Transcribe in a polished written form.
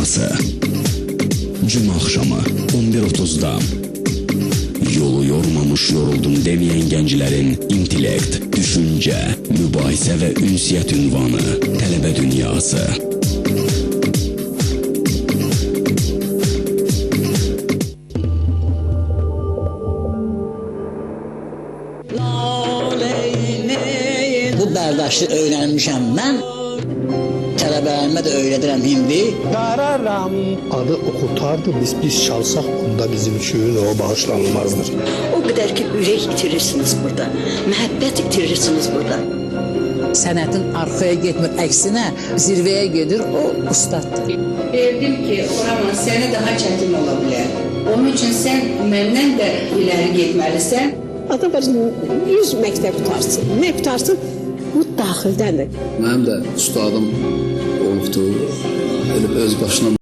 Dünyası. Cümə axşamı 11:30-da. Yolu yormamış yoruldum deməyən gənclərin intellekt, düşüncə, mübahisə və ünsiyyət ünvanı Tələbə Dünyası. Bu bərdəşti öyrənmişəm mən. Tələbələrimə də öyrədirəm indi. Dararam adı oxutardı. Biz çalsaq onda bizim üçün o bağışlanılmazdır. O qədər ki, ürək itirirsiniz burada. Məhəbbət itirirsiniz burada. Sənətin arxaya getmir, əksinə zirvəyə gedir, o ustaddır. Bildim ki, Oraman sənə daha çətin ola bilər. Onun üçün sən məndən də iləri getməlisən. Adam var 100 məktəb qutarsın, nə qutarsın, bu daxildəndir. Mənim də ustadım olubdur. Elə öz başına